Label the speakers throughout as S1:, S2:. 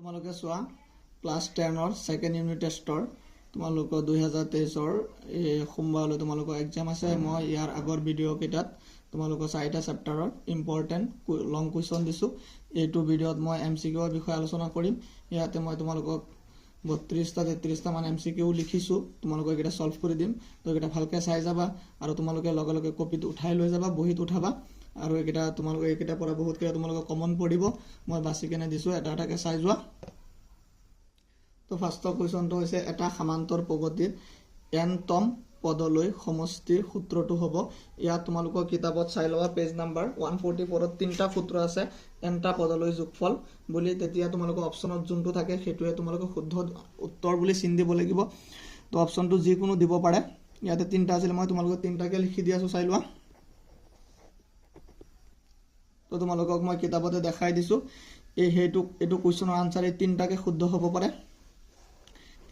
S1: তোমালোকে চোৱা class 10ৰ second unit টেষ্টৰ তোমালোকৰ 2023ৰ এই সোমবাৰলৈ তোমালোকৰ এক্সাম আছে। মই ইয়াৰ আগৰ ভিডিঅ'কেইটাত তোমালোকৰ চাৰিটা চেপ্টাৰৰ ইম্পৰ্টেণ্ট লং কুৱেশ্যন দিছোঁ। এইটো ভিডিঅ'ত মই এম চি কিউৰ বিষয়ে আলোচনা কৰিম। ইয়াতে মই তোমালোকক 32টা 33টামান এম চি কিউ লিখিছোঁ, তোমালোকক এইকেইটা ছল্ভ কৰি দিম। তো এইকেইটা ভালকৈ চাই যাবা আৰু তোমালোকে লগে লগে কপিত উঠাই লৈ যাবা, বহীত উঠাবা। আৰু এইকেইটা তোমালোকে এইকেইটাৰ পৰা বহুতকেইটা তোমালোকৰ কমন পৰিব, মই বাছি কেনে দিছোঁ, এটা এটাকৈ চাই যোৱা। তো ফাৰ্ষ্টৰ কুৱেশ্যনটো হৈছে এটা সামান্তৰ প্ৰগতিৰ এনতম পদলৈ সমষ্টিৰ সূত্ৰটো হ'ব। ইয়াত তোমালোকৰ কিতাপত চাই ল'বা, পেজ নাম্বাৰ 144ত তিনিটা সূত্ৰ আছে এনটা পদলৈ যোগফল বুলি। তেতিয়া তোমালোকৰ অপশ্যনত যোনটো থাকে সেইটোৱে তোমালোকে শুদ্ধ উত্তৰ বুলি চিন দিব লাগিব। তো অপশ্যনটো যিকোনো দিব পাৰে। ইয়াতে তিনিটা আছিলে, মই তোমালোকক তিনিটাকে লিখি দি আছোঁ, চাই লোৱা। তো তোমালোকক মই কিতাপতে দেখাই দিছোঁ। এইটো কুৱেশ্যনৰ আনচাৰ এই তিনিটাকে শুদ্ধ হ'ব পাৰে।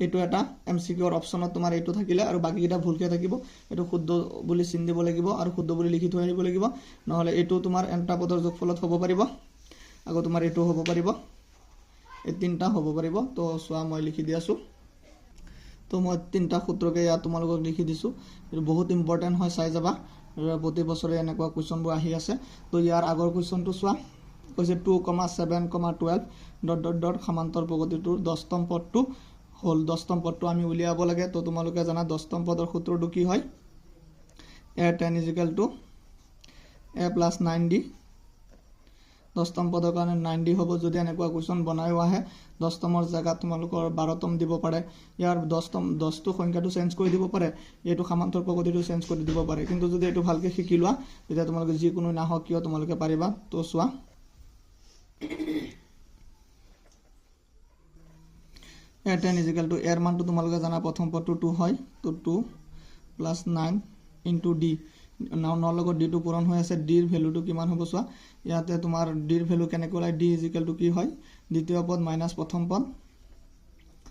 S1: এইটো এটা এম চি কিউৰ অপশ্যনত তোমাৰ এইটো থাকিলে আৰু বাকীকেইটা ভুলকৈ থাকিব। এইটো শুদ্ধ বুলি চিন দিব লাগিব আৰু শুদ্ধ বুলি লিখি থৈ আহিব লাগিব। নহ'লে এইটো তোমাৰ এনটা পদৰ যোগফলত হ'ব পাৰিব, আকৌ তোমাৰ এইটো হ'ব পাৰিব, এই তিনিটা হ'ব পাৰিব। তো চোৱা মই লিখি দি আছোঁ। তো মই তিনিটা সূত্ৰকে ইয়াত তোমালোকক লিখি দিছোঁ। এইটো বহুত ইম্পৰ্টেণ্ট হয়, চাই যাবা। প্ৰতি বছৰে এনেকুৱা কুৱেশ্যনবোৰ আহি আছে। তো ইয়াৰ আগৰ কুৱেশ্যনটো চোৱা, কৈছে 2 কমা 7 কমা 12 ডট ডট ডট সামান্তৰ প্ৰগতিটোৰ দশতম পদটো হ'ল। দশতম পদটো আমি উলিয়াব লাগে। তো তোমালোকে জানা দশতম পদৰ সূত্ৰটো কি হয়, A 10 is equal to A plus 9 D. দশতম পদৰ কাৰণে 9 ডি হ'ব। যদি এনেকুৱা কুৱেশ্যন বনায়ো আহে, দশতমৰ জেগাত তোমালোকৰ 12তম দিব পাৰে, ইয়াৰ দশতম দহটো সংখ্যাটো চেঞ্জ কৰি দিব পাৰে, এইটো সামান্তৰ প্ৰগতিটো চেঞ্জ কৰি দিব পাৰে। কিন্তু যদি এইটো ভালকৈ শিকি লোৱা তেতিয়া তোমালোকে যিকোনো নাহক কিয় তোমালোকে পাৰিবা। তো চোৱা এ 10 is equal two এৰ মানটো তোমালোকে জানা প্ৰথম পদটো 2 হয়, তো 2 প্লাছ 9 ইনটু ডি, নৰ লগত ডিটো পূৰণ হৈ আছে। ডিৰ ভেলুটো কিমান হ'ব চোৱা, ইয়াতে তোমাৰ ডিৰ ভেলু কেনেকৈ ওলায়, ডি is equal two কি হয়, দ্বিতীয় পদ মাইনাছ প্ৰথম পদ।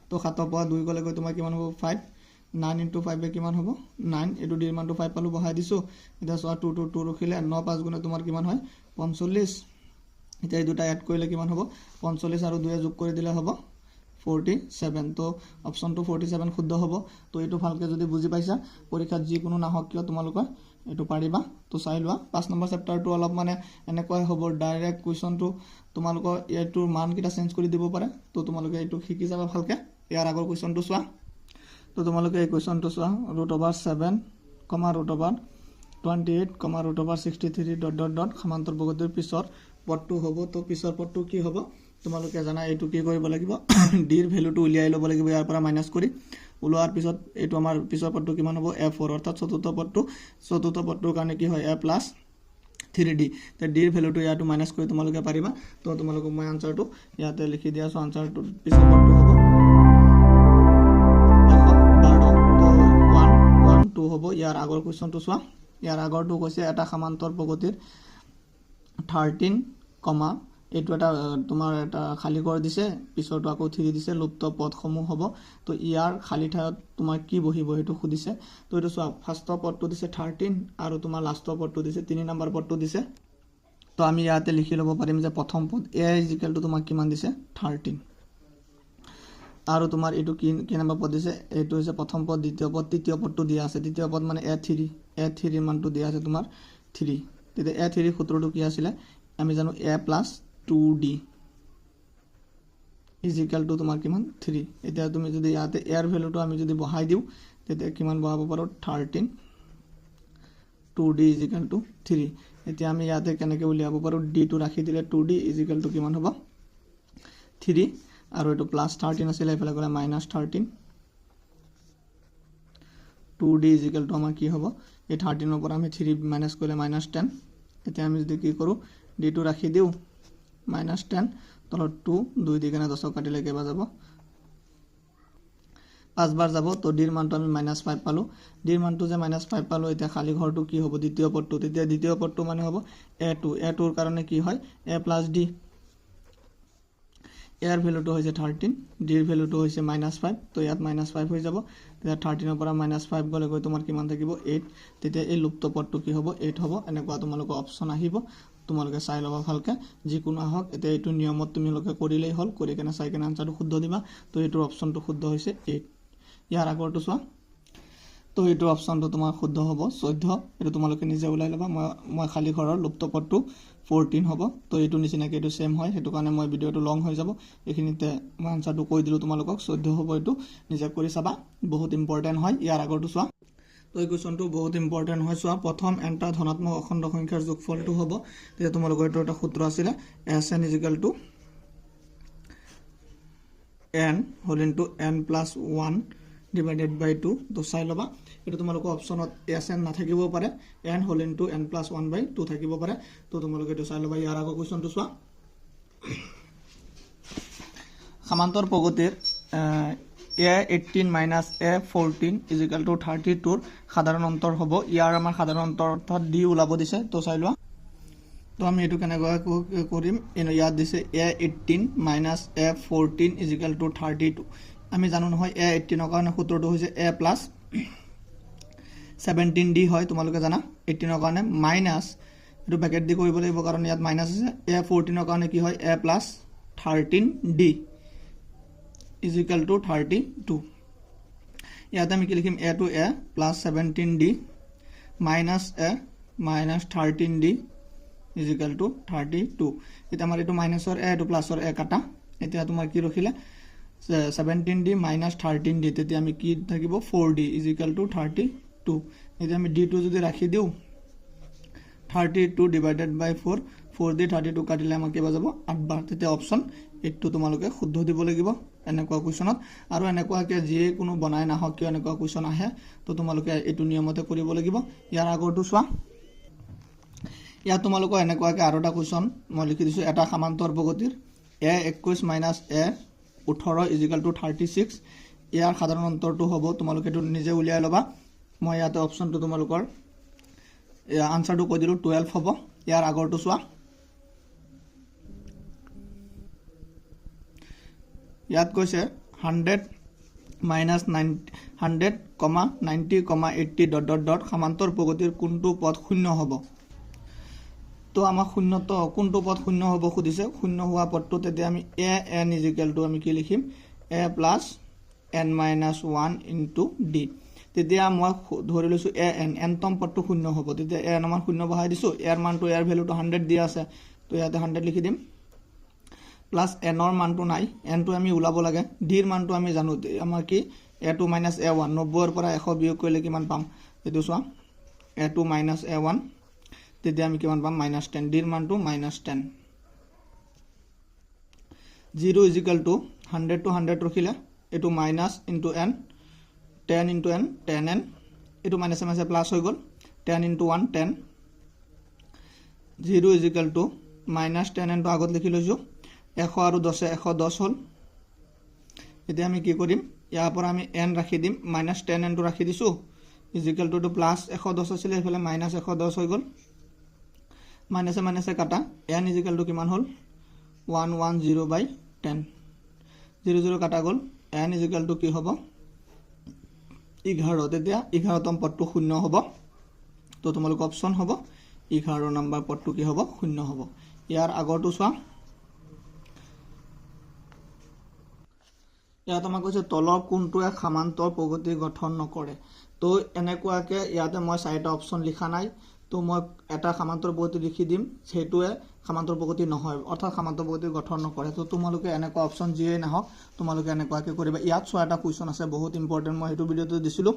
S1: তো 7ৰ পৰা 2 গ'লে গৈ তোমাৰ কিমান হ'ব, 5, 9 ইনটু 5 কিমান হ'ব, 9। এইটো ডিৰ মানটো 5 পালোঁ, বহাই দিছোঁ। এতিয়া চোৱা 2 2 2 ৰখিলে 9 5 গুণে তোমাৰ কিমান হয়, 45। এতিয়া এই দুটা এড কৰিলে কিমান হ'ব, 45 আৰু 2 যোগ কৰি দিলে হ'ব 47। তো অপশ্যনটো 47 শুদ্ধ হ'ব। তো এইটো ভালকৈ যদি বুজি পাইছা, পৰীক্ষাত যিকোনো নাহক কিয় তোমালোকৰ এইটো পাৰিবা। তো চাই লোৱা 5 নম্বৰ চেপ্টাৰটো অলপ মানে এনেকুৱাই হ'ব, ডাইৰেক্ট কুৱেশ্যনটো তোমালোকৰ এইটোৰ মানকেইটা চেঞ্জ কৰি দিব পাৰে। তো তোমালোকে এইটো শিকি যাবা ভালকৈ। ইয়াৰ আগৰ কুৱেশ্যনটো চোৱা। তো তোমালোকে এই কুৱেশ্যনটো চোৱা, root over 7 comma root over 28 comma root over 63 dot dot dot সামান্তৰ প্ৰগতিৰ পিছৰ পদটো হ'ব। তো পিছৰ পদটো কি হ'ব তোমালোকে জানা, এইটো কি কৰিব লাগিব, ডিৰ ভেলুটো উলিয়াই ল'ব লাগিব ইয়াৰ পৰা মাইনাছ কৰি। ওলোৱাৰ পিছত এইটো আমাৰ পিছৰ পদটো কিমান হ'ব, এ 4, অৰ্থাৎ চতুৰ্থ পদটো। চতুৰ্থ পদটোৰ কাৰণে কি হয়, এ প্লাছ 3 ডি। ডিৰ ভেলুটো ইয়াতো মাইনাছ কৰি তোমালোকে পাৰিবা। তো তোমালোকক মই আনচাৰটো ইয়াতে লিখি দি আছোঁ। আনচাৰটো পিছৰ পদটো হ'ব 112, তো 1 1 2 হ'ব। ইয়াৰ আগৰ কুৱেশ্যনটো চোৱা, ইয়াৰ আগৰটো কৈছে এটা সামান্তৰ প্ৰগতিৰ 13 কমা এইটো এটা তোমাৰ এটা খালী ঘৰ দিছে, পিছৰটো আকৌ 3 দিছে, লুপ্ত পদসমূহ হ'ব। তো ইয়াৰ খালী ঠাইত তোমাৰ কি বহিব সেইটো সুধিছে। তো এইটো চোৱা, ফাৰ্ষ্টৰ পদটো দিছে 13 আৰু তোমাৰ লাষ্টৰ পদটো দিছে 3 নম্বৰ পদটো দিছে। তো আমি ইয়াতে লিখি ল'ব পাৰিম যে প্ৰথম পদ এ is equal two তোমাক কিমান দিছে, 13, আৰু তোমাৰ এইটো কি নম্বৰ পদ দিছে, এইটো হৈছে প্ৰথম পদ, দ্বিতীয় পদ, তৃতীয় পদটো দিয়া আছে। তৃতীয় পদ মানে এ থ্ৰী, এ থ্ৰীৰ মানটো দিয়া আছে তোমাৰ 3। তেতিয়া এ থ্ৰীৰ সূত্ৰটো কি আছিলে আমি জানো, A plus 2 D is equal to তোমাৰ কিমান, 3। এতিয়া তুমি যদি ইয়াতে এৰ ভেলুটো আমি যদি বহাই দিওঁ তেতিয়া কিমান বহাব পাৰোঁ, 13 2 ডি is equal two 3। এতিয়া আমি ইয়াতে কেনেকৈ উলিয়াব পাৰোঁ, ডিটো ৰাখি দিলে 2 ডি is equal two কিমান হ'ব, 3, আৰু এইটো প্লাছ 13 আছিলে, এইফালে গ'লে minus 13, 2 D is equal two আমাৰ কি হ'ব, এই 13ৰ পৰা আমি 3 মাইনাছ কৰিলে মাইনাছ 10। এতিয়া আমি যদি কি কৰোঁ, ডিটো ৰাখি দিওঁ মাইনাছ 10, তলত 2, 2 দি কেনে 10 কাটিলে কেইবাৰ যাব, 5 বাৰ যাব। তো ডিৰ মানটো আমি মাইনাছ 5 পালোঁ। ডিৰ মানটো যে মাইনাছ 5 পালোঁ, এতিয়া খালী ঘৰটো কি হ'ব, দ্বিতীয় পদটো। তেতিয়া দ্বিতীয় পদটো মানে হ'ব এ টু। এ টুৰ কাৰণে কি হয়, এ প্লাছ ডি। এৰ ভেলুটো হৈছে 13, ডিৰ ভেলুটো হৈছে মাইনাছ 5, তো ইয়াত মাইনাছ 5 হৈ যাব। তেতিয়া 13ৰ পৰা মাইনাছ 5 গ'লে গৈ তোমাৰ কিমান থাকিব, 8। তেতিয়া এই লুপ্ত পদটো কি হ'ব, 8 হ'ব। এনেকুৱা তোমালোকৰ অপশ্যন আহিব। তোমালোকে চাই ল'বা ভালকৈ, যিকোনো আহক। এতিয়া এইটো নিয়মত তোমালোকে কৰিলেই হ'ল, কৰি কেনে চাই কেনে আনচাৰটো শুদ্ধ দিবা। তো এইটোৰ অপশ্যনটো শুদ্ধ হৈছে 8। ইয়াৰ আগৰটো চোৱা, তো এইটো অপশ্যনটো তোমাৰ শুদ্ধ হ'ব 14। এইটো তোমালোকে নিজে ওলাই ল'বা। মই খালী ঘৰৰ লুপ্ত পদটো 14 হ'ব। তো এইটো নিচিনাকৈ এইটো ছেম হয়, সেইটো কাৰণে মই ভিডিঅ'টো লং হৈ যাব, এইখিনিতে মই আনচাৰটো কৈ দিলোঁ তোমালোকক। 14 হ'ব, এইটো নিজে কৰি চাবা, বহুত ইম্পৰ্টেণ্ট হয়। ইয়াৰ আগৰটো চোৱা, তো এই কুৱেশ্যনটো বহুত ইম্পৰ্টেণ্ট হয়। চোৱা, প্ৰথম এটা ধনাত্মক অখণ্ড সংখ্যাৰ যোগফলটো হ'ব, তেতিয়া তোমালোকৰ এইটো এটা সূত্ৰ আছিলে S n equal to n whole into n plus 1 divided by 2। তো চাই ল'বা, এইটো তোমালোকৰ অপশ্যনত এছ এন নাথাকিবও পাৰে, n whole into n plus 1 by 2 থাকিব পাৰে। তো তোমালোকে এইটো চাই ল'বা। ইয়াৰ আগৰ কুৱেশ্যনটো চোৱা, সামান্তৰ প্ৰগতিৰ a 18 minus a 14 equal to 32ৰ সাধাৰণ অন্তৰ হ'ব। ইয়াৰ আমাৰ সাধাৰণ অন্তৰ অৰ্থাৎ ডি ওলাব দিছে। তো চাই লোৱা, তো আমি এইটো কেনেকৈ কৰিম। ইয়াত দিছে a 18 minus a 14 equal to 32। আমি জানো নহয় এ 18ৰ কাৰণে সূত্ৰটো হৈছে এ প্লাছ 17 ডি হয়, তোমালোকে জানা। 18ৰ কাৰণে মাইনাছ, এইটো ব্ৰেকেট দি কৰিব লাগিব কাৰণ ইয়াত মাইনাছ আছে। এ 14ৰ কাৰণে কি হয়, a plus 13 d equal to 32। ইয়াতে আমি কি লিখিম, a to a plus 17 d minus a minus 13 d equal to 32। এতিয়া আমাৰ এইটো মাইনাছৰ এ, এইটো প্লাছৰ এ কাটা। এতিয়া তোমাৰ কি ৰখিলে, 17 ডি মাইনাছ 13 ডি, তেতিয়া আমি কি থাকিব, 4 ডি ইজিকেল টু 32। এতিয়া আমি ডিটো যদি ৰাখি দিওঁ, 32 ডিভাইডেড বাই 4, 4 দি 32 কাটিলে আমাক কিবা যাব 8 বাৰ। তেতিয়া অপশ্যন 8টো তোমালোকে শুদ্ধ দিব লাগিব এনেকুৱা কুৱেশ্যনত। আৰু এনেকুৱাকৈ যিয়ে কোনো বনাই নাহক কিয় এনেকুৱা কুৱেশ্যন আহে, তো তোমালোকে এইটো নিয়মতে কৰিব লাগিব। ইয়াৰ আগৰটো চোৱা, ইয়াত তোমালোকৰ এনেকুৱাকৈ আৰু এটা কুৱেশ্যন মই লিখি দিছোঁ। এটা সামান্তৰ প্ৰগতিৰ এ 21 minus A 18 is equal two 36। ইয়াৰ সাধাৰণ অন্তৰটো হ'ব, তোমালোকে এইটো নিজে উলিয়াই ল'বা। মই ইয়াতে অপশ্যনটো তোমালোকৰ আনচাৰটো কৈ দিলোঁ, 12 হ'ব। ইয়াৰ আগৰটো চোৱা, ইয়াত কৈছে 100 minus 100 comma 90 comma 80 dot dot dot সামান্তৰ প্ৰগতিৰ কোনটো পদ শূন্য হ'ব। তো আমাক শূন্যত কোনটো পদ শূন্য হ'ব সুধিছে। শূন্য হোৱা পদটো তেতিয়া আমি A N is equal two আমি কি লিখিম, a plus n minus 1 into d. তেতিয়া মই ধৰি লৈছোঁ এ এন, এনতম পদটো শূন্য হ'ব। তেতিয়া এ এন মান শূন্য বহাই দিছোঁ, ইয়াৰ মানটো, ইয়াৰ ভেলুটো 100 দিয়া আছে, তো ইয়াতে 100 লিখি দিম। প্লাছ এনৰ মানটো নাই, এনটো আমি ওলাব লাগে। ডিৰ মানটো আমি জানো, আমাৰ কি a 2 minus a 1, 90ৰ পৰা 100 বিয়োগ কৰিলে কিমান পাম, এইটো চোৱা, a 2 minus a 1, তেতিয়া আমি কিমান পাম, মাইনাছ 10। ডিৰ মানটো minus 10। 0 equal to 100 to 100 ৰখিলে এইটো minus into n, 10 into n 10 n, এইটো মাইনাছে মাইনাছে প্লাছ হৈ গ'ল, 10 into 1 10। 0 equal to minus 10 এনটো আগত লিখি লৈছোঁ, 100 আৰু 10 110 হ'ল। এতিয়া আমি কি কৰিম, ইয়াৰ পৰা আমি এন ৰাখি দিম, মাইনাছ 10 এনটো ৰাখি দিছোঁ, is equal two plus 110 আছিলে, এইফালে মাইনাছ 110 হৈ গ'ল, মাইনাছে মাইনাছে কাটা। এন is equal two কিমান হ'ল, 110 বাই 10, 0 0 কাটা গ'ল। এন is equal two কি হ'ব, 11। তেতিয়া 11তম পদটো শূন্য হ'ব। তো তোমালোকৰ অপশ্যন হ'ব 11 নম্বৰ পদটো কি হ'ব, শূন্য হ'ব। ইয়াৰ আগৰটো চোৱা, ইয়াত আমাক কৈছে তলৰ কোনটোৱে সামান্তৰ প্ৰগতি গঠন নকৰে। তো এনেকুৱাকৈ ইয়াতে মই 4টা অপশ্যন লিখা নাই, তো মই এটা সামান্তৰ প্ৰগতি লিখি দিম, সেইটোৱে সামান্তৰ প্ৰগতি নহয়, অৰ্থাৎ সামান্তৰ প্ৰগতি গঠন নকৰে। তো তোমালোকে এনেকুৱা অপশ্যন যিয়েই নাহক তোমালোকে এনেকুৱাকৈ কৰিবা। ইয়াত চোৱা এটা কুৱেশ্যন আছে বহুত ইম্পৰ্টেণ্ট, মই সেইটো ভিডিঅ'টো দিছিলোঁ।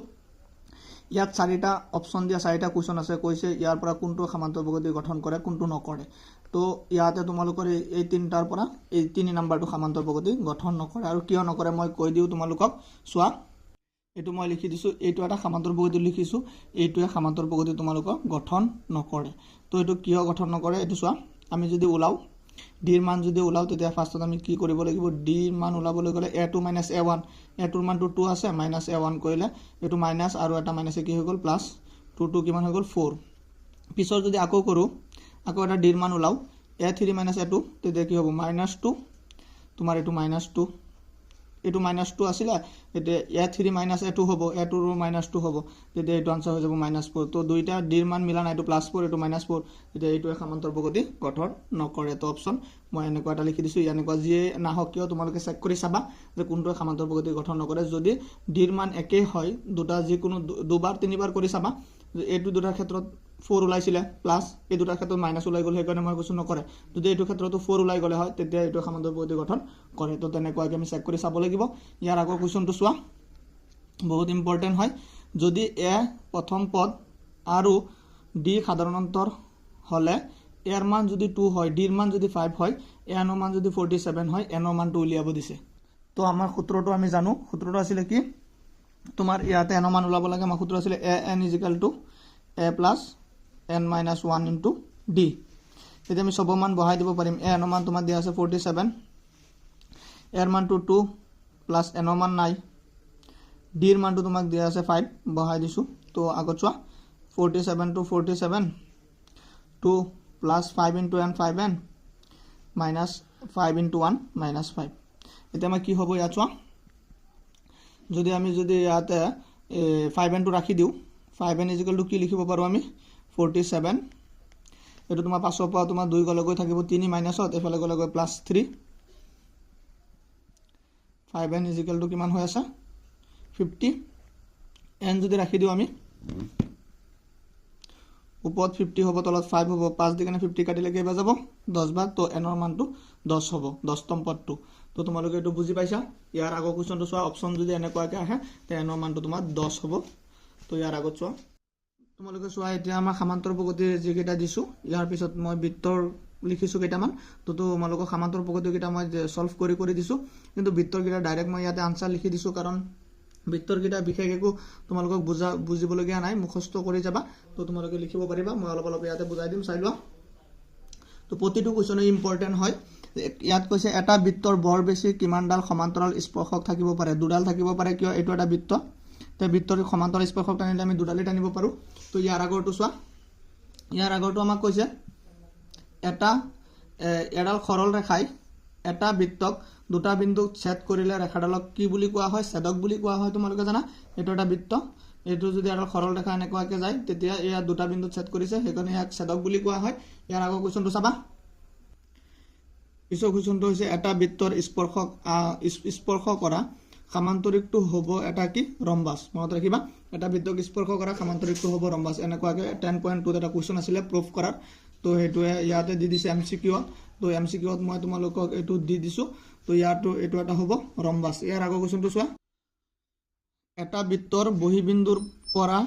S1: ইয়াত 4টা অপশ্যন দিয়া 4টা কুৱেশ্যন আছে, কৈছে ইয়াৰ পৰা কোনটো সামান্তৰ প্ৰগতি গঠন কৰে, কোনটো নকৰে। তো ইয়াতে তোমালোকৰ এই 3টাৰ পৰা এই 3 নম্বৰটো সামান্তৰ প্ৰগতি গঠন নকৰে। আৰু কিয় নকৰে মই কৈ দিওঁ তোমালোকক। চোৱা, এইটো মই লিখি দিছোঁ, এইটো এটা সামান্তৰ প্ৰগতি লিখিছোঁ, এইটোৱে সামান্তৰ প্ৰগতি তোমালোকক গঠন নকৰে। তো এইটো কিয় গঠন নকৰে এইটো চোৱা, আমি যদি ওলাওঁ ডিৰ মান যদি ওলাওঁ, তেতিয়া ফাৰ্ষ্টত আমি কি কৰিব লাগিব, ডিৰ মান ওলাবলৈ গ'লে a 2 minus a 1, a tour মানটো 2 আছে, মাইনাছ এ 1 কৰিলে এইটো মাইনাছ আৰু এটা মাইনাছে কি হৈ গ'ল, প্লাছ 2 2 কিমান হৈ গ'ল, 4। পিছত যদি আকৌ কৰোঁ, আকৌ এটা ডিৰ মান ওলাওঁ, এ 3 মাইনাছ এ 2, তেতিয়া কি হ'ব, মাইনাছ 2, তোমাৰ এইটো মাইনাছ 2, এইটো মাইনাছ টু আছিলে, এতিয়া এ থ্ৰী মাইনাছ এ টু হ'ব, এ টুৰো মাইনাছ টু হ'ব, তেতিয়া এইটো আনচাৰ হৈ যাব মাইনাছ ফ'ৰ। তো দুইটা ডিৰ মান মিলা নাই, এইটো প্লাছ ফ'ৰ, এইটো মাইনাছ ফ'ৰ, তেতিয়া এইটোৱে সামান্তৰ প্ৰগতি গঠন নকৰে। তো অপশ্যন মই এনেকুৱা এটা লিখি দিছোঁ, এনেকুৱা যিয়ে নাহক কিয় তোমালোকে চেক কৰি চাবা যে কোনটোৱে সামান্তৰ প্ৰগতি গঠন নকৰে। যদি ডিৰ মান একেই হয় দুটা, যিকোনো দুবাৰ তিনিবাৰ কৰি চাবা, এইটো দুটাৰ ক্ষেত্ৰত ফ'ৰ ওলাইছিলে প্লাছ এই দুটাৰ ক্ষেত্ৰত মাইনাছ ওলাই গ'ল, সেইকাৰণে মই কৈছোঁ নকৰে। যদি এইটো ক্ষেত্ৰতো ফ'ৰ ওলাই গ'লে হয় তেতিয়া এইটো সামান্তৰ প্ৰগতি গঠন কৰে। তো তেনেকুৱাকৈ আমি চেক কৰি চাব লাগিব। ইয়াৰ আগৰ কুৱেশ্যনটো চোৱা, বহুত ইম্পৰ্টেণ্ট হয়। যদি এ প্ৰথম পদ আৰু ডি সাধাৰণ অন্তৰ হ'লে এৰ মান যদি টু হয়, ডিৰ মান যদি ফাইভ হয়, এনৰ মান যদি 47 হয়, এনৰ মানটো উলিয়াব দিছে। তো আমাৰ সূত্ৰটো আমি জানো, সূত্ৰটো আছিলে কি তোমাৰ ইয়াতে এনৰ মান ওলাব লাগে। আমাৰ সূত্ৰ আছিলে a n is equal to a plus n minus one into d। এতিয়া আমি চবৰ মান বহাই দিব পাৰিম। এ এনৰ মান তোমাৰ দিয়া আছে 47, এৰ মানটো টু প্লাছ এনৰ মান নাই, ডিৰ মানটো তোমাক দিয়া আছে ফাইভ, বহাই দিছোঁ। তো আগত চোৱা, 47 to 47, two plus five into n five n minus five into one minus five। এতিয়া আমাৰ কি হ'ব ইয়াত চোৱা, যদি আমি যদি ইয়াতে ফাইভ এনটো ৰাখি দিওঁ, five n is equal to কি লিখিব পাৰোঁ আমি? 47, এইটো তোমাৰ পাঁচৰ পৰা তোমাৰ দুই গ'লে গৈ থাকিব তিনি মাইনাছত, এইফালে গ'লে গৈ plus three। Five n is equal to কিমান হৈ আছে? 50। এন যদি ৰাখি দিওঁ আমি, ওপৰত 50 হ'ব, তলত ফাইভ হ'ব। পাঁচ দি কেনে 50 কাটিলে কেইবাৰ যাব? 10 বাৰ। তো এনৰ মানটো 10 হ'ব, 10তম পদটো। তো তোমালোকে এইটো বুজি পাইছা। ইয়াৰ আগৰ কুৱেশ্যনটো চোৱা, অপশ্যন যদি এনেকুৱাকৈ আহে তে এনৰ মানটো তোমাৰ 10 হ'ব। তো ইয়াৰ আগত চোৱা, তোমালোকে চোৱা, এতিয়া আমাৰ সামান্তৰ প্ৰগতিৰ যিকেইটা দিছোঁ, ইয়াৰ পিছত মই বৃত্তৰ লিখিছোঁ কেইটামান। তো তোমালোকক সামান্তৰ প্ৰগতিকেইটা মই ছল্ভ কৰি কৰি দিছোঁ, কিন্তু বৃত্তৰকেইটা ডাইৰেক্ট মই ইয়াতে আনচাৰ লিখি দিছোঁ, কাৰণ বৃত্তৰকেইটা বিশেষ একো তোমালোকক বুজিবলগীয়া নাই, মুখস্থ কৰি যাবা, তো তোমালোকে লিখিব পাৰিবা। মই অলপ অলপ ইয়াতে বুজাই দিম, চাই লোৱা। তো প্ৰতিটো কুৱেশ্যনে ইম্পৰ্টেণ্ট হয়। ইয়াত কৈছে এটা বৃত্তৰ বৰ বেছি কিমানডাল সমান্তৰাল স্পৰ্শক থাকিব পাৰে? দুডাল থাকিব পাৰে। কিয়? এইটো এটা বৃত্ত, তে বৃত্তৰ সমান্তৰাল স্পৰ্শক টানিলে আমি দুডালেই টানিব পাৰোঁ। তো ইয়াৰ আগৰটো চোৱা, ইয়াৰ আগৰটো আমাক কৈছে এটা এডাল সৰল ৰেখাই এটা বৃত্তক দুটা বিন্দুক ছেদ কৰিলে ৰেখাডালক কি বুলি কোৱা হয়? ছেদক বুলি কোৱা হয়। তোমালোকে জানা, এইটো এটা বৃত্ত, এইটো যদি এডাল সৰল ৰেখা এনেকুৱাকৈ যায়, তেতিয়া ইয়াত দুটা বিন্দুত ছেদ কৰিছে, সেইকাৰণে ইয়াক ছেদক বুলি কোৱা হয়। ইয়াৰ আগৰ কুৱেশ্যনটো চাবা। পিছৰ কুৱেশ্যনটো হৈছে এটা বৃত্তৰ স্পৰ্শ কৰা সামান্তৰিকটো হ'ব এটা কি? ৰম্বাছ। মনত ৰাখিবা, এটা বৃত্তক স্পৰ্শ কৰা সামান্তৰিকটো হ'ব ৰম্বাছ। এনেকুৱাকৈ 10.2ত এটা কুৱেশ্যন আছিলে প্ৰুফ কৰাৰ, তো সেইটোৱে ইয়াতে দি দিছে এম চি কিউত। তো এম চি কিউত মই তোমালোকক এইটো দি দিছোঁ। তো ইয়াতো এইটো এটা হ'ব ৰম্বাছ। ইয়াৰ আগৰ কুৱেশ্যনটো চোৱা, এটা বৃত্তৰ বহিবিন্দুৰ পৰা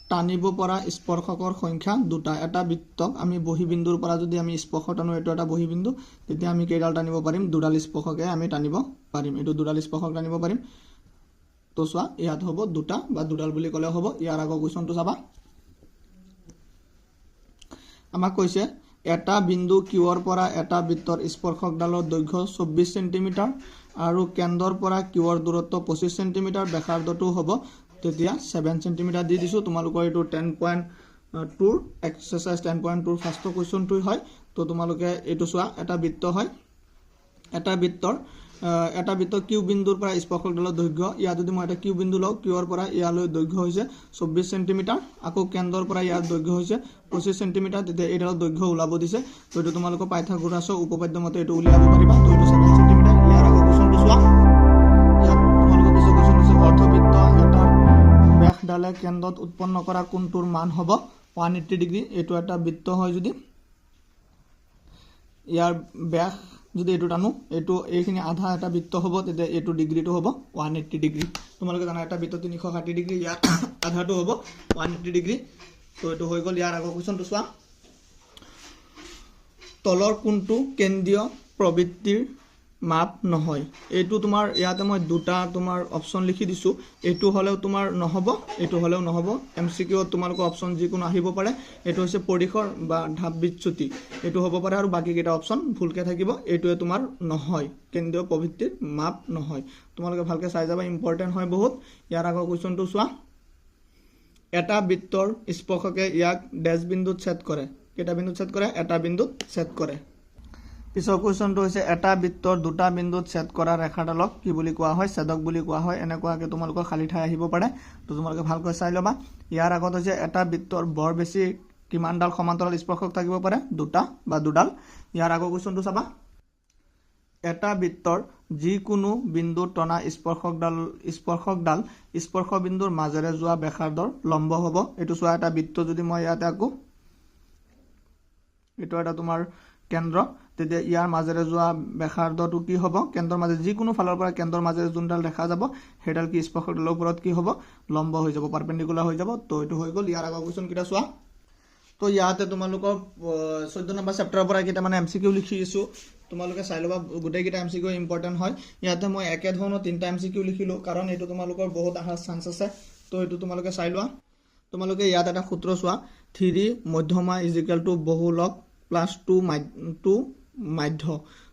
S1: টানিব পৰা স্পৰ্শকৰ সংখ্যা দুটা। এটা বৃত্তক আমি বহিবিন্দুৰ পৰা যদি আমি স্পৰ্শ টানো, এইটো এটা বহিবিন্দু, তেতিয়া আমি কেইডাল টানিব পাৰিম? দুডাল স্পৰ্শকে আমি টানিব পাৰিম। এইটো দুডাল স্পৰ্শক টানিব পাৰিম। তো চোৱা, ইয়াত হ'ব দুটা বা দুডাল বুলি ক'লেও হ'ব। ইয়াৰ আগৰ কুৱেশ্যনটো চাবা, আমাক কৈছে এটা বিন্দু কিউৰ পৰা এটা বৃত্তৰ স্পৰ্শকডালৰ দৈৰ্ঘ্য 24 চেণ্টিমিটাৰ আৰু কেন্দ্ৰৰ পৰা কিউৰ দূৰত্ব 25 চেণ্টিমিটাৰ, ব্যাসাৰ্ধটো হ'ব তেতিয়া 7 চেণ্টিমিটাৰ দি দিছোঁ। তোমালোকৰ এইটো 10.2ৰ এক্সাৰচাইজ 10.2ৰ ফাৰ্ষ্টৰ কুৱেশ্যনটোৱে হয়। তো তোমালোকে এইটো চোৱা, এটা বৃত্ত হয়, এটা বৃত্ত কিউ বিন্দুৰ পৰা স্পৰ্শকডালৰ দৈৰ্ঘ্য, ইয়াত যদি মই এটা কিউ বিন্দু লওঁ, কিউৰ পৰা ইয়ালৈ দৈৰ্ঘ্য হৈছে 24 চেণ্টিমিটাৰ, আকৌ কেন্দ্ৰৰ পৰা ইয়াৰ দৈৰ্ঘ্য হৈছে 25 চেণ্টিমিটাৰ, তেতিয়া এইডালৰ দৈৰ্ঘ্য ওলাব দিছে। তো এইটো তোমালোকৰ পাইথাগোৰাছৰ উপপাদ্য মতে এইটো উলিয়াব পাৰিবা। তো এইটো 7 চেণ্টিমিটাৰ। ইয়াৰ আগৰ কুৱেশ্যনটো চোৱা, ইয়াত তোমালোকৰ পিছৰ কুৱেশ্যন হৈছে অৰ্ধবৃত্ত এটাৰ ব্যাসডালে কেন্দ্ৰত উৎপন্ন কৰা কোণটোৰ মান হ'ব 180 ডিগ্ৰী। এইটো এটা বৃত্ত হয়, যদি ইয়াৰ ব্যাস যদি এইটো টানো, এইটো এইখিনি আধা এটা বৃত্ত হ'ব, তেতিয়া এইটো ডিগ্ৰীটো হ'ব 180 ডিগ্ৰী। তোমালোকে জানা এটা বৃত্ত 360 ডিগ্ৰী, ইয়াৰ আধাটো হ'ব 180 ডিগ্ৰী। তো এইটো হৈ গ'ল। ইয়াৰ আগৰ কুৱেশ্যনটো চোৱা, তলৰ কোনটো কেন্দ্ৰীয় প্ৰবৃত্তিৰ মাপ নহয়? এইটো তোমাৰ ইয়াতে মই দুটা তোমাৰ অপশ্যন লিখি দিছোঁ। এইটো হ'লেও তোমাৰ নহ'ব, এইটো হ'লেও নহ'ব। এম চি কিউত তোমালোকৰ অপশ্যন যিকোনো আহিব পাৰে। এইটো হৈছে পৰিসৰ বা ধাপ বিচ্যুতি, এইটো হ'ব পাৰে, আৰু বাকীকেইটা অপশ্যন ভুলকৈ থাকিব। এইটোৱে তোমাৰ নহয়, কেন্দ্ৰীয় প্ৰবৃত্তিৰ মাপ নহয়। তোমালোকে ভালকৈ চাই যাবা, ইম্পৰ্টেণ্ট হয় বহুত। ইয়াৰ আগৰ কুৱেশ্যনটো চোৱা, এটা বৃত্তৰ স্পৰ্শকে ইয়াক ডেছ বিন্দুত ছেদ কৰে। কেইটা বিন্দুত ছেদ কৰে? এটা বিন্দুত ছেদ কৰে। পিছৰ কুৱেশ্যনটো হৈছে এটা বৃত্তৰ দুটা বিন্দুত ছেদ কৰা ৰেখাডালক কি বুলি কোৱা হয়? ছেদক বুলি কোৱা হয়। এনেকুৱাকৈ তোমালোকৰ খালী ঠাই আহিব পাৰে, তো তোমালোকে ভালকৈ চাই ল'বা। ইয়াৰ আগত হৈছে এটা বৃত্তৰ বৰ বেছি কিমানডাল সমান্তৰাল স্পৰ্শক থাকিব পাৰে? দুটা বা দুডাল। ইয়াৰ আগৰ কুৱেশ্যনটো চাবা, এটা বৃত্তৰ যিকোনো বিন্দুত টনা স্পৰ্শকডাল স্পৰ্শ বিন্দুৰ মাজেৰে যোৱা ব্যাসাৰ্ধৰ লম্ব হ'ব। এইটো চোৱা, এটা বৃত্ত যদি মই ইয়াতে আঁকো, এইটো এটা তোমাৰ কেন্দ্ৰ, তেতিয়া ইয়াৰ মাজেৰে যোৱা ব্যাসাৰ্ধটো কি হ'ব? কেন্দ্ৰৰ মাজে যিকোনো ফালৰ পৰা কেন্দ্ৰৰ মাজেৰে যোনডাল দেখা যাব সেইডাল কি স্পৰ্শকডালৰ ওপৰত কি হ'ব? লম্ব হৈ যাব, পাৰপেণ্ডিকুলাৰ হৈ যাব। তো এইটো হৈ গ'ল। ইয়াৰ আগৰ কুৱেশ্যন কেইটা চোৱা। তো ইয়াতে তোমালোকৰ 14 নম্বৰ চেপ্টাৰৰ পৰা কেইটামান এম চি কিউ লিখি দিছোঁ, তোমালোকে চাই ল'বা। গোটেইকেইটা এম চি কিউ ইম্পৰ্টেণ্ট হয়। ইয়াতে মই একেধৰণৰ তিনিটা এম চি কিউ লিখিলোঁ, কাৰণ এইটো তোমালোকৰ বহুত অহাৰ চান্স আছে, তো এইটো তোমালোকে চাই লোৱা। তোমালোকে ইয়াত এটা সূত্ৰ চোৱা, 3 মধ্যমা is equal two বহুলক প্লাছ টু মাধ্য।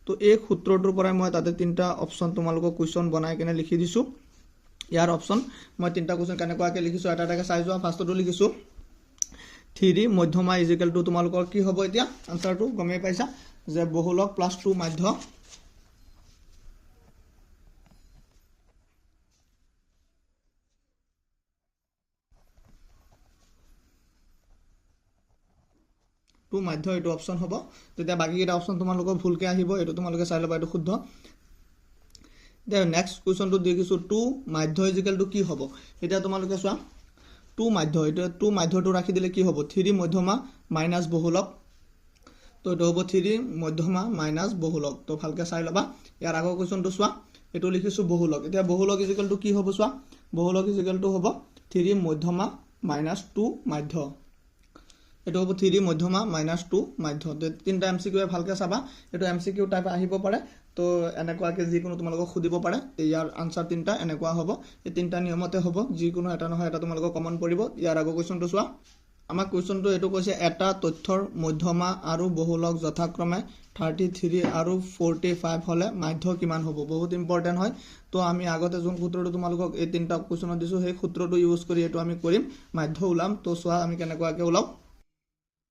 S1: তো এই সূত্ৰটোৰ পৰাই মই তাতে তিনিটা অপশ্যন তোমালোকক কুৱেশ্যন বনাই কিনে লিখি দিছোঁ। ইয়াৰ অপশ্যন মই তিনিটা কুৱেশ্যন কেনেকুৱাকৈ লিখিছোঁ এটা এটাকৈ চাই যোৱা। ফাৰ্ষ্টটো লিখিছোঁ 3 মধ্যমা is equal two তোমালোকৰ কি হ'ব এতিয়া আনচাৰটো গমেই পাইছা যে বহুলক প্লাছ টু মাধ্য। টু মাধ্য এইটো অপশ্যন হ'ব। তেতিয়া বাকীকেইটা অপশ্যন তোমালোকৰ ভুলকৈ আহিব, এইটো তোমালোকে চাই ল'বা, এইটো শুদ্ধ। এতিয়া নেক্সট কুৱেশ্যনটো দেখিছোঁ টু মাধ্য is equal two কি হ'ব। এতিয়া তোমালোকে চোৱা টু মাধ্য, এইটো টু মাধ্যটো ৰাখি দিলে কি হ'ব? 3 মধ্যমা মাইনাছ বহুলক, তো এইটো হ'ব 3 মধ্যমা মাইনাছ বহুলক। তো ভালকৈ চাই ল'বা। ইয়াৰ আগৰ কুৱেশ্যনটো চোৱা, এইটো লিখিছোঁ বহুলক। এতিয়া বহুলক is equal two কি হ'ব চোৱা, বহুলক is equal two হ'ব 3 মধ্যমা মাইনাছ টু মাধ্য। এইটো হ'ব 3 মধ্যমা মাইনাছ টু মাধ্য। তিনিটা এম চি কিউ ভালকৈ চাবা, এইটো এম চি কিউ টাইপ আহিব পাৰে, তো এনেকুৱাকৈ যিকোনো তোমালোকক সুধিব পাৰে। ইয়াৰ আনচাৰ তিনিটা এনেকুৱা হ'ব, এই তিনিটা নিয়মতে হ'ব, যিকোনো এটা নহয় এটা তোমালোকক কমন পৰিব। ইয়াৰ আগৰ কুৱেশ্যনটো চোৱা, আমাক কুৱেশ্যনটো এইটো কৈছে এটা তথ্যৰ মধ্যমা আৰু বহুলক যথাক্ৰমে 33 আৰু 45 হ'লে মাধ্য কিমান হ'ব? বহুত ইম্পৰ্টেণ্ট হয়। তো আমি আগতে যোন সূত্ৰটো তোমালোকক এই তিনিটা কুৱেশ্যনত দিছোঁ সেই সূত্ৰটো ইউজ কৰি এইটো আমি কৰিম, মাধ্য ওলাম। তো চোৱা আমি কেনেকুৱাকৈ ওলাওঁ।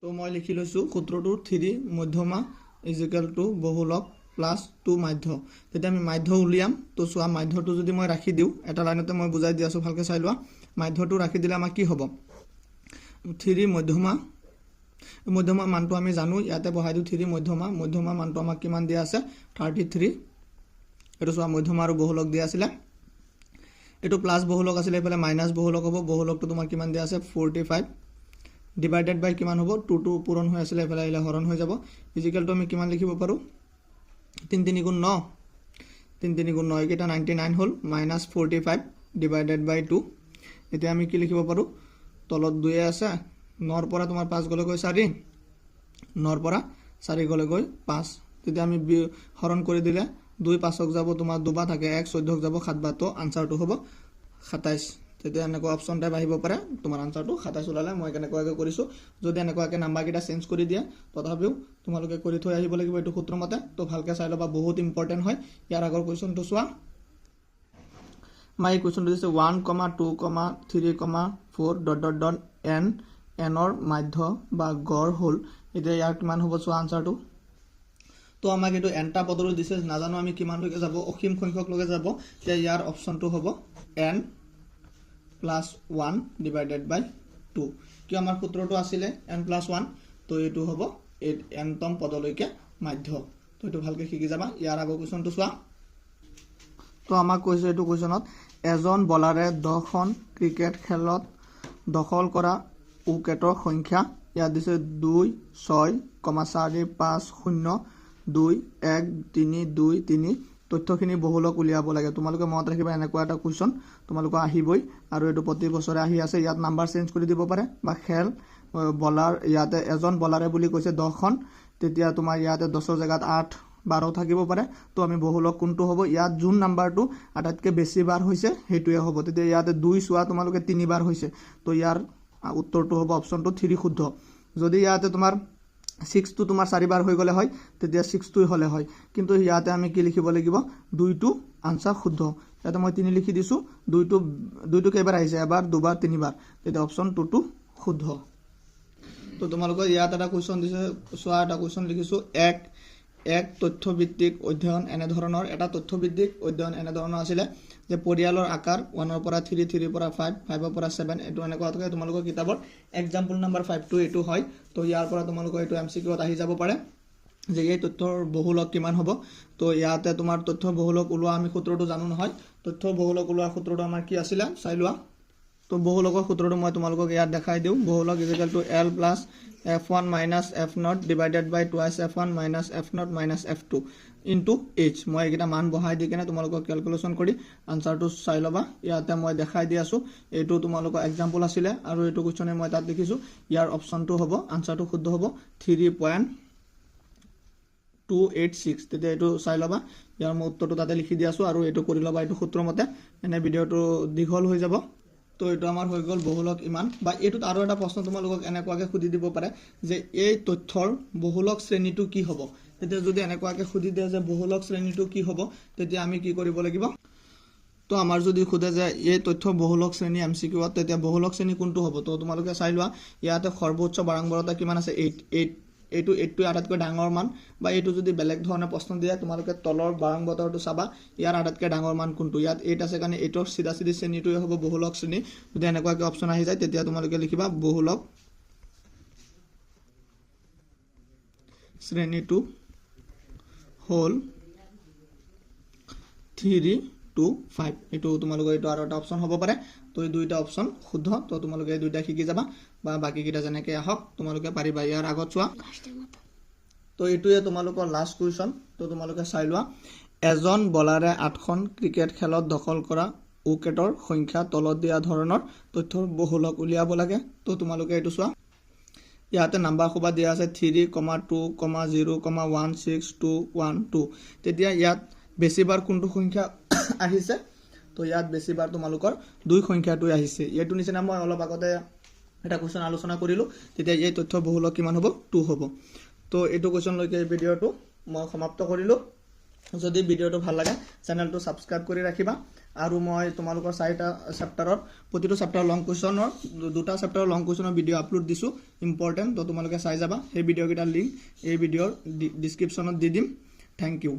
S1: তো মই লিখি লৈছোঁ সূত্ৰটো 3 মধ্যমা is equal two বহুলক প্লাছ টু মাধ্য। তেতিয়া আমি মাধ্য উলিয়াম। তো চোৱা মাধ্যটো যদি মই ৰাখি দিওঁ, এটা লাইনতে মই বুজাই দি আছোঁ, ভালকৈ চাই লোৱা। মাধ্যটো ৰাখি দিলে আমাক কি হ'ব? 3 মধ্যমা, মধ্যমা মানটো আমি জানো, ইয়াতে বহাই দিওঁ 3 মধ্যমা। মধ্যমা মানটো আমাক কিমান দিয়া আছে? 33। এইটো চোৱা মধ্যমা আৰু বহুলক দিয়া আছিলে, এইটো প্লাছ বহুলক আছিলে, এইফালে মাইনাছ বহুলক হ'ব। বহুলকটো তোমাৰ কিমান দিয়া আছে? 45 ডিভাইডেড বাই কিমান হ'ব? 2 2 পূৰণ হৈ আছিলে, এইফালে আহিলে হৰণ হৈ যাব। ইজিকেলটো আমি কিমান লিখিব পাৰোঁ? 3 3 গুণ 9, 3 3 গুণ 9, এইকেইটা 99 হ'ল, মাইনাছ 45 ডিভাইডেড বাই 2। এতিয়া আমি কি লিখিব পাৰোঁ? তলত 2 আছে, 9ৰ পৰা তোমাৰ 5 গ'লে গৈ 4, 9ৰ পৰা 4 গ'লে গৈ 5। তেতিয়া আমি হৰণ কৰি দিলে 2 5ক যাব তোমাৰ দুবাৰ থাকে 1, 14ক যাব 7 বাৰ, তো আনচাৰটো হ'ব 27। তেতিয়া এনেকুৱা অপশ্যন টাইপ আহিব পাৰে, তোমাৰ আনচাৰটো 27 ওলালে। মই কেনেকুৱাকৈ কৰিছোঁ, যদি এনেকুৱাকৈ নাম্বাৰকেইটা চেঞ্জ কৰি দিয়ে তথাপিও তোমালোকে কৰি থৈ আহিব লাগিব এইটো সূত্ৰ মতে। তো ভালকৈ চাই ল'বা, বহুত ইম্পৰ্টেণ্ট হয়। ইয়াৰ আগৰ কুৱেশ্যনটো চোৱা, মই এই কুৱেশ্যনটো দিছে 1, 2, 3, 4 ডট ডট ডট এন, এনৰ মাধ্য বা গড় হ'ল। এতিয়া ইয়াৰ কিমান হ'ব চোৱা আনচাৰটো। তো আমাক এইটো এনটা পদলৈ দিছে, নাজানো আমি কিমানলৈকে যাব, অসীম সংখ্যকলৈকে যাব। এতিয়া ইয়াৰ অপশ্যনটো হ'ব এন প্লাছ 1 ডিভাইডেড বাই 2। কিয় আমাৰ সূত্ৰটো আছিলে এন প্লাছ 1, তো এইটো হ'ব এই এনতম পদলৈকে মাধ্য। তো এইটো ভালকৈ শিকি যাবা। ইয়াৰ আগৰ কুৱেশ্যনটো চোৱা, তো আমাক কৈছে এইটো কুৱেশ্যনত এজন বলাৰে 10খন ক্ৰিকেট খেলত দখল কৰা উইকেটৰ সংখ্যা ইয়াত দিছে 2 6, 4 5 0 2 1 3 2 3। তথ্যখিনি বহুলক উলিয়াব লাগে। তোমালোকে মনত ৰাখিবা এনেকুৱা এটা কুৱেশ্যন তোমালোকৰ আহিবই, আৰু এইটো প্ৰতি বছৰে আহি আছে। ইয়াত নাম্বাৰ চেঞ্জ কৰি দিব পাৰে বা খেল বলাৰ ইয়াতে এজন বলাৰে বুলি কৈছে 10খন, তেতিয়া তোমাৰ ইয়াতে 10ৰ জেগাত 8 12 থাকিব পাৰে। তো আমি বহুলক কোনটো হ'ব, ইয়াত যোন নাম্বাৰটো আটাইতকৈ বেছি বাৰ হৈছে সেইটোৱে হ'ব। তেতিয়া ইয়াতে 2 চোৱা তোমালোকে 3 বাৰ হৈছে, তো ইয়াৰ উত্তৰটো হ'ব অপশ্যনটো 3 শুদ্ধ। যদি ইয়াতে তোমাৰ 6টো তোমাৰ 4 বাৰ হৈ গ'লে হয়, তেতিয়া 6টোৱে হ'লে হয়, কিন্তু ইয়াতে আমি কি লিখিব লাগিব? 2টো আনচাৰ শুদ্ধ। ইয়াতে মই 3 লিখি দিছোঁ, 2টো কেইবাৰ আহিছে? এবাৰ, দুবাৰ, তিনিবাৰ, তেতিয়া অপশ্যন 2টো শুদ্ধ। তো তোমালোকৰ ইয়াত এটা কুৱেশ্যন দিছে চোৱা, এটা কুৱেশ্যন লিখিছোঁ 1 এক তথ্যভিত্তিক অধ্যয়ন এনেধৰণৰ, এটা তথ্যভিত্তিক অধ্যয়ন এনেধৰণৰ আছিলে যে পৰিয়ালৰ আকাৰ 1ৰ পৰা 3, 3ৰ পৰা 5, 5ৰ পৰা 7, এইটো এনেকুৱাকৈ তোমালোকৰ কিতাপৰ এক্সাম্পল নাম্বাৰ 5টো এইটো হয়। তো ইয়াৰ পৰা তোমালোকৰ এইটো এম চি কিউত আহি যাব পাৰে যে এই তথ্যৰ বহুলক কিমান হ'ব। তো ইয়াতে তোমাৰ তথ্য বহুলক ওলোৱা আমি সূত্ৰটো জানো নহয়, তথ্য বহুলক ওলোৱাৰ সূত্ৰটো আমাৰ কি আছিলে চাই লোৱা। তো বহুলকৰ সূত্ৰটো মই তোমালোকক ইয়াত দেখাই দিওঁ। বহুলক is equal to L plus F one minus F naught divided by twice F one minus F naught minus F two into H. মই এইকেইটা মান বহাই দি কেনে তোমালোকক কেলকুলেশ্যন কৰি আনচাৰটো চাই ল'বা। ইয়াতে মই দেখাই দি আছোঁ, এইটো তোমালোকৰ এক্সাম্পল আছিলে আৰু এইটো কুৱেশ্যনে মই তাত লিখিছোঁ। ইয়াৰ অপশ্যনটো হ'ব, আনচাৰটো শুদ্ধ হ'ব 3.286। তেতিয়া এইটো চাই ল'বা, ইয়াৰ মই উত্তৰটো তাতে লিখি দি আছোঁ আৰু এইটো কৰি ল'বা এইটো সূত্ৰ মতে, এনে ভিডিঅ'টো দীঘল হৈ যাব। তো এইটো আমাৰ হৈ গ'ল বহুলক ইমান। বা এইটোত আৰু এটা প্ৰশ্ন তোমালোকক এনেকুৱাকৈ সুধি দিব পাৰে যে এই তথ্যৰ বহুলক শ্ৰেণীটো কি হ'ব। তেতিয়া যদি এনেকুৱাকৈ সুধি দিয়ে যে বহুলক শ্ৰেণীটো কি হ'ব, তেতিয়া আমি কি কৰিব লাগিব? তো আমাৰ যদি সোধে যে এই তথ্য বহুলক শ্ৰেণী এম চি কিউত, তেতিয়া বহুলক শ্ৰেণী কোনটো হ'ব? তো তোমালোকে চাই লোৱা, ইয়াতে সৰ্বোচ্চ বাৰম্বাৰতা কিমান আছে, 8, 8, এইটো 8টোৱে আটাইতকৈ ডাঙৰ মান। বা এইটো যদি বেলেগ ধৰণে প্ৰশ্ন দিয়ে, তোমালোকে তলৰ বাৰম্বাৰতাটো চাবা, ইয়াৰ আটাইতকৈ ডাঙৰ মান কোনটো। ইয়াত 8 আছে কাৰণে 8ৰ চিধা চিধি শ্ৰেণীটোৱে হ'ব বহুলক শ্ৰেণী। যদি এনেকুৱাকৈ অপশ্যন আহি যায়, তেতিয়া তোমালোকে লিখিবা বহুলক শ্ৰেণীটো হ'ল 3 2 5। এইটো তোমালোকৰ এইটো আৰু এটা অপশ্যন হ'ব পাৰে। তো এই দুইটা অপশ্যন শুদ্ধ। তো তোমালোকে এই দুইটা শিকি যাবা বা বাকীকেইটা যেনেকৈ আহক তোমালোকে পাৰিবা। ইয়াৰ আগত চোৱা, তো এইটোৱে তোমালোকৰ লাষ্ট কুৱেশ্যন। তো তোমালোকে চাই লোৱা, এজন বলাৰে 8খন ক্ৰিকেট খেলত দখল কৰা উইকেটৰ সংখ্যা তলত দিয়া ধৰণৰ তথ্যৰ বহুলক উলিয়াব লাগে। তো তোমালোকে এইটো চোৱা, ইয়াতে নাম্বাৰ সোপা দিয়া আছে 3, 2, 0, 1, 6, 2, 1, 2। তেতিয়া ইয়াত বেছিবাৰ কোনটো সংখ্যা আহিছে? তো ইয়াত বেছিবাৰ তোমালোকৰ 2 সংখ্যাটোৱে আহিছে। এইটো নিচিনা মই অলপ আগতে এটা কুৱেশ্যন আলোচনা কৰিলোঁ। তেতিয়া এই তথ্য বহুলক কিমান হ'ব? 2 হ'ব। তো এইটো কুৱেশ্যনলৈকে এই ভিডিঅ'টো মই সমাপ্ত কৰিলোঁ। যদি ভিডিঅ'টো ভাল লাগে চেনেলটো ছাবস্ক্ৰাইব কৰি ৰাখিবা। আৰু মই তোমালোকৰ 4টা চেপ্টাৰৰ প্ৰতিটো চেপ্টাৰৰ লং কুৱেশ্যনৰ 2টা চেপ্টাৰৰ লং কুৱেশ্যনৰ ভিডিঅ' আপলোড দিছোঁ, ইম্পৰ্টেণ্ট। তো তোমালোকে চাই যাবা। সেই ভিডিঅ'কেইটাৰ লিংক এই ভিডিঅ'ৰ ডিছক্ৰিপশ্যনত দি দিম। Thank you.